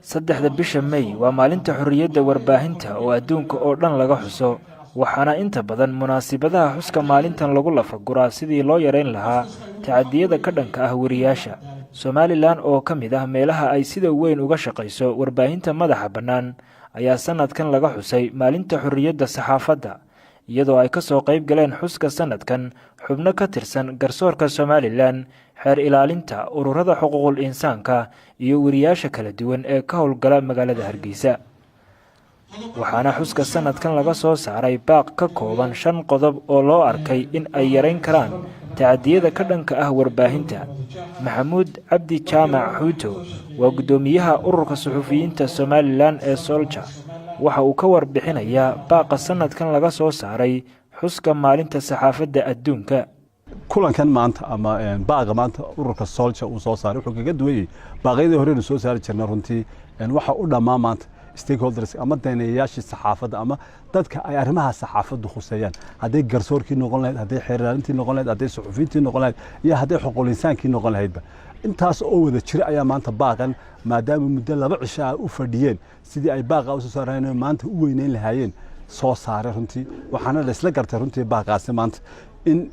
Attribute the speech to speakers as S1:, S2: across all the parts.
S1: 3-da bisha May waa maalinta xorriyadda warbaahinta oo adduunka oo dhan laga xuso, waxaana inta badan munaasibadaha xuska maalintan lagu lafaguraa sidii loo yareyn lahaa tacadiyada ka dhanka ah wariyaasha. Somaliland oo ka mid ah meelaha ay sida weyn uga shaqayso warbaahinta madaxa bannaan ayaa sanadkan laga xusay maalinta xorriyadda saxaafadda, iyadoo ay kasoo qayb galeen xuska sanadkan xubno ka tirsan garsoorka Somaliland, xeer ilaalinta, ururada xuquuqul insaanka iyo wariyaasha kala duwan ee ka howlgala magaalada Hargeysa. Waxaana xuska sanadkan laga soo saaray baaq ka kooban shan qodob oo loo arkay in ay yareyn karaan tacadiyada ka dhanka ah warbaahinta. Maxamuud Cabdi Jaamac Xuuto waa guddoomiyaha ururka suxufiyiinta Somaliland ee SOLJA. Waxa uu ka warbixinayaa baaqa sanadkan laga soo saaray xuska maalinta saxaafadda adduunka.
S2: Kulankan maanta ama baaqa maanta ururka SOLJA uu soo saaray wuxuu kaga duwan yahay baaqyadii horeynu soo saari jirnay. Runtii waxa u dhammaa maanta stakeholders ama daneeyayaashii saxaafadda ama dadka ay arrimaha saxaafaddu khuseeyaan, hadday garsoorkii noqon lahayd, hadday xeer ilaalintii noqon lahayd, hadday suxufiyiintii noqon lahayd iyo hadday xuquuqul insaankii noqon lahaydba, intaas oo wada jira ayaa maanta baaqan, maadaama muddo 2 cisho ah u fadhiyeen sidii ay baaqa usoo saareen, maanta u weyneyn lahaayeen, soo saaray. Runtii waxaana la isla gartay runtii baaqaasi maanta in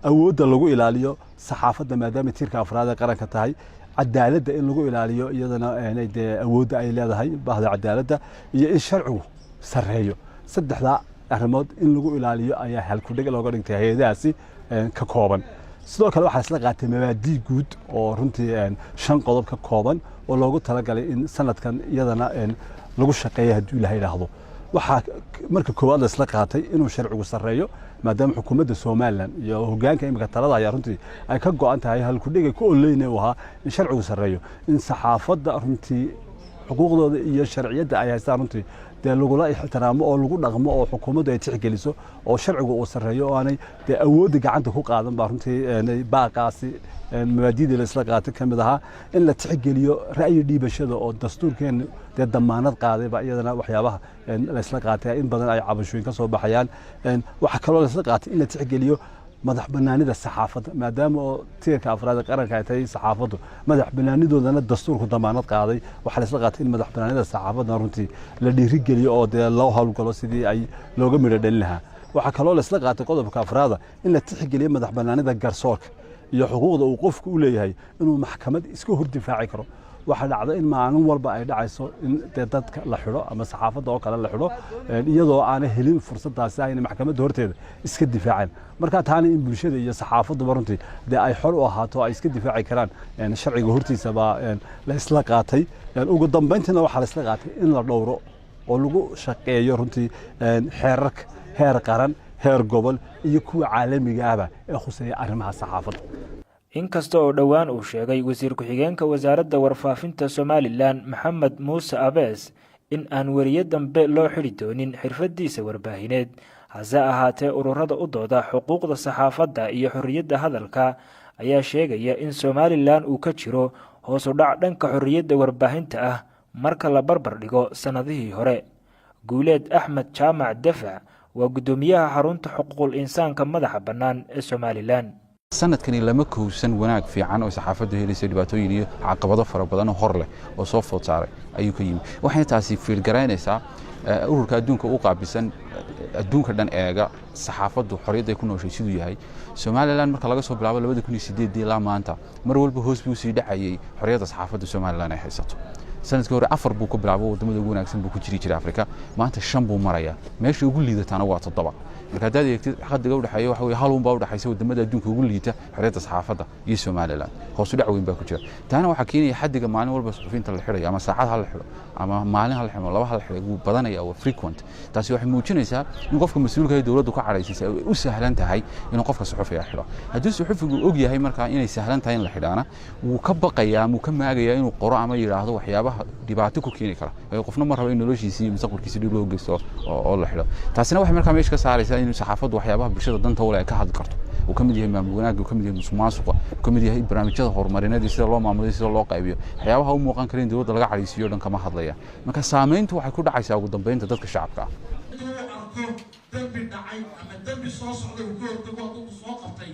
S2: awoodda lagu ilaaliyo saxaafadda, maadaama tiirka afraad ee qaranka tahay, cadaaladda in lagu ilaaliyo iyadana dee awoodda ay leedahay bahda cadaaladda, iyo in sharcigu sarreeyo. Saddexdaa arrimood in lagu ilaaliyo ayaa halkudhig looga dhigtay hay-adahaasi ka kooban. Sidoo kale waxaa isla qaatay mabaadii guud oo runtii shan qodob ka kooban oo loogu talagalay in sanadkan iyadana lagu shaqeeya hadduu Ilaha idhaahdo. Waxaa marka koowaad la isla qaatay inuu sharcigu sarreeyo, maadaama xukuumadda Somaliland iyo hoggaanka imika talada ayaa runtii ay ka go'an tahay, halkudhiga ku ololeyna uu ahaa in sharcigu sarreeyo, in saxaafadda runtii xuquuqdooda iyo sharciyadda ay haystaan runtii dee lagula ixtiraamo oo lagu dhaqmo oo xukuumaddu ay tixgeliso oo sharcigu uu sarreeyo oo aanay dee awoodda gacanta ku qaadan baa runtii baaqaasi mabaadiidii la isla qaatay ka mid ahaa. In la tixgeliyo ra'yi dhiibashada oo dastuurkeena dee damaanad qaaday baa iyadana waxyaabaha la isla qaatay, in badan ay cabashooyin ka soo baxayaan. Waxaa kaloo la isla qaatay in la tixgeliyo madax banaanida saxaafadda, maadaama oo tiirka afraad ee qaranka ay tahay saxaafaddu, madax banaanidoodana dastuurku damaanad qaaday. Waxaa la isla qaatay in madax banaanida saxaafadda runtii la dhiirigeliyo oo dee loo howlgalo sidii ay looga midho dhalin lahaa. Waxaa kaloo la isla qaatay qodobka afraada in la tixgeliyo madax banaanida garsoorka iyo xuquuqda uu qofku u leeyahay inuu maxkamad iska hor difaaci karo. Waxaa dhacda in maalin walba ay dhacayso in dee dadka la xidho ama saxaafadda oo kale la xidho iyadoo aanay helin fursadaasi ayna maxkamadda horteeda iska difaaceen. Marka taana in bulshada iyo saxaafaduba runtii dee ay xor u ahaato, ay iska difaaci karaan sharciga hortiisa baa la isla qaatay. Ugu dambayntiina waxaa la isla qaatay in la dhowro oo lagu shaqeeyo runtii xeerarka heer qaran, heer gobol iyo kuwa caalamiga ahba ee khuseeya arrimaha saxaafadda.
S1: Inkasta oo dhowaan uu sheegay wasiir ku-xigeenka wasaaradda warfaafinta Somaliland, Maxamed Muuse Abees, in aan weriye dambe loo xidhi doonin xirfadiisa warbaahineed, hase ahaatee ururada u dooda xuquuqda saxaafadda iyo xorriyadda hadalka ayaa sheegaya in Somaliland uu ka jiro hoos u dhac dhanka xorriyadda warbaahinta ah marka la barbar dhigo sannadihii hore. Guuleed Axmed Jaamac Dafac waa guddoomiyaha xarunta xuquuqul insaanka madaxa bannaan ee Somaliland.
S3: Sanadkani lama kowsan wanaag fiican oo saxaafaddu helaysa. Dhibaatooyin iyo caqabado fara badan oo hor leh oo soo food saaray ayuu ka yimi. Waxayna taasi fiilgaraynaysaa ururka adduunka u qaabilsan adduunka dhan eega saxaafaddu xorriyadda ay ku nooshay siduu yahay. Somaliland marka laga soo bilaabo 2008-dii ilaa maanta, mar walba hoos buu sii dhacayay xorriyadda saxaafadda Somaliland ay haysato. Sanadkii hore 4 buu ku bilaabo, waddamada ugu wanaagsan buu ku jiri jiray Afrika. Maanta 5 buu marayaa, meesha ugu liidataana waa 7. Marka haddaad eegtid xaddiga udhexeeya, waxa weye hal un baa udhexaysa waddamada adduunka ugu liita xorriyadda saxaafadda iyo Somaliland. Hoos u dhac weyn baa ku jira. Taana waxaa keenaya xaddiga maalin walba suxufiyiinta la xidhayo, ama saacad ha la xidho ama maalin ha la xidho, laba ha la xidho, wuu badanaya, waa frequent. Taasi waxay muujinaysaa in qofka mas-uulka ee dowladdu ka cadhaysaysa ay u sahlan tahay inuu qofka suxufiga xidho. Haddii suxufigu og yahay markaa inay sahlan tahay in la xidhaana, wuu ka baqayaa ama wuu ka maagayaa inuu qoro ama yidhaahdo waxyaabaha dhibaato ku keeni kara. Waayo qofna ma rabo in noloshiisii iyo mustaqbalkiisi dhib loo geysto oo la xidho. Taasina waxay markaa meesha ka saaraysaa in saxaafaddu waxyaabaha bulshada danta u leh ay ka hadli karto, uu ka mid yahay maamul wanaagga, uu ka mid yahay musuqmaasuqa, uu ka mid yahay barnaamijyada horumarineed iyo sida loo maamulayo, sida loo qaybiyo. Waxyaabaha u muuqan kara in dowladda laga cadhaysiiyo dhan kama hadlaya. Marka saamayntu waxay ku dhacaysaa ugu dambeynta dadka shacabka ah.
S4: Arko dembi dhacay ama dembi soo socday, uu ka hortago hadduu soo qabtay.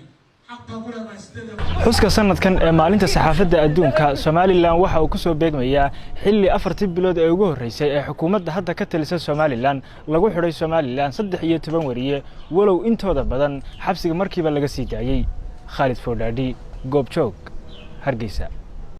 S1: Xuska sanadkan ee maalinta saxaafadda adduunka Somalilan waxa uu ku soo beegmayaa xilli 4-tii bilood ee ugu horreysay ee xukuumadda hadda ka talisa Somalilan lagu xidhay Somalilan 13 wariye, walow intooda badan xabsiga markiiba laga sii daayey. Khaalid Foodhaadhi, Goobjoog, Hargeysa.